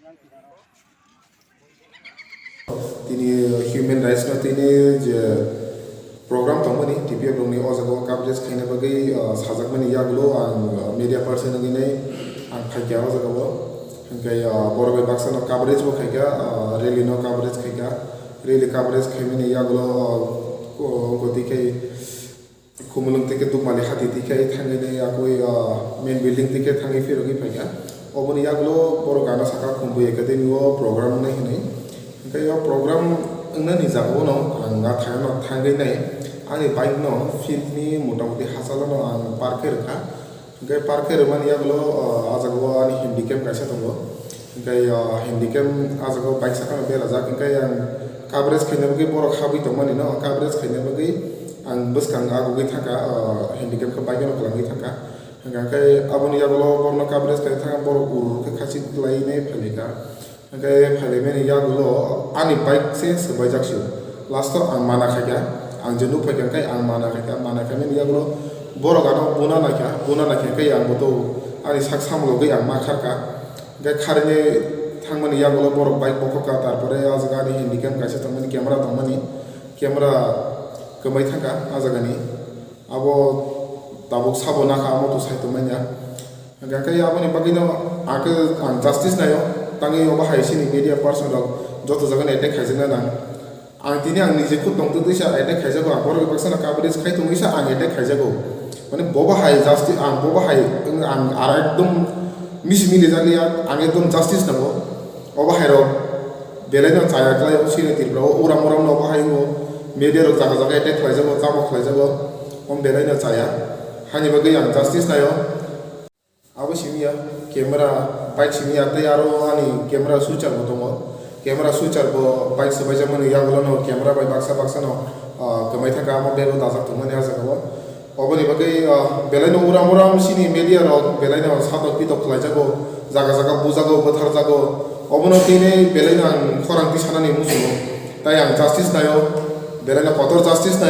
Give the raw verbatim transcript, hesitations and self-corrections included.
Tini human rights no tini je program tongmani T P F rokni o jaga o coverage khaina bagwi, ah, sajakmani yagulo ang, ah, media person wngwi nai ang phaikha o jaga o. Hinkhe, ah, borok bai baksa no coverage bo khaikha, ah, rally no coverage khaikha. Rally coverage khaimani yagulo, ah, ko-, koti khai Khumulwng tike Dukmali hati tike thangwi nai akui, ah, main building tike thangwi phirogwi phaikha. Oboni yagulo borok gana saka Khumbu Academy o program wngnai hinwi. Hinkhe o program wngnani jagao no ang nathano thangwi nai ani bike no field ni motamoti hachalo no ang park khe rwkha. Hinkhe park khe rwmani yagulo, ah, ah jagao ani handicap kaisa tongo. Hinkhe, ah, handicap ah jagao bike sakano berajak. Hinkhe ang coverage khaina bagwi borok habwi tongmani no, coverage khaina bagwi ang bwskang agugwi thangkha, ah, handicap khe bike no kwlangwi thangkha. Hinkhe aboni yagulo borokno coverage khaina thangkha, borok uru uru khe khachik lai nai phailai kha. Hinkhe phailaimani yagulo ani bike se swbaijak sio. Last o ang mana khaikha, ang je nuk phaikha hinkhe ang mana khaikha, mana khaimani yagulo borok ano buna naikha, buna naikha hinkhe ang boto ani sak samulogwi ang ma kharkha. Hinkhe kharwi thangmani yagulo borok bike bokhokha, tarpore o jaga ani handicap kaisa tongmani, camera tongmani, camera kwmai thangkha o jagani. Abo tabuk sabo nakha, amo to sai tongmanya. Hingkhe aboni bagwino ang khe ang justice naio, tangwi obo hai sini media person rok joto jagani attack khaijakna nang. Ang tini ang nije khud tongtwtwisa attack khaijago, ang borok baksa no coverage khai tongwisa ang attack khaijago. Mane bobo hai justice, ang bobo hai ang ar ekdom misi mili jakliya, ang ekdom justice nango. Obo hai rok belai no chaya khlai o sini Tripura o uram uram no obo hai o media rok jaga jaga attack khlaijago, tamo khlaijago, omo belai no chaya. Hani bagwi ang justice naio. Abo simi ya, camera, bike simi ya, tei aro ani camera switcher bo tongo. Camera switcher bo bike swbaijak mani yagulo no camera bai baksa baksa no, ah, kwmai thangkha, amo bag o dajak tongmani ah jaga o. Oboni bagwi, ah, belai no uram uram sini media rok belai no satok pitok khlaijago, jaga jaga bujago, bwtharjago. Obono tini belai no ang khorang tisanani muchungo. Tai ang justice naio, belai no kotor justice naio.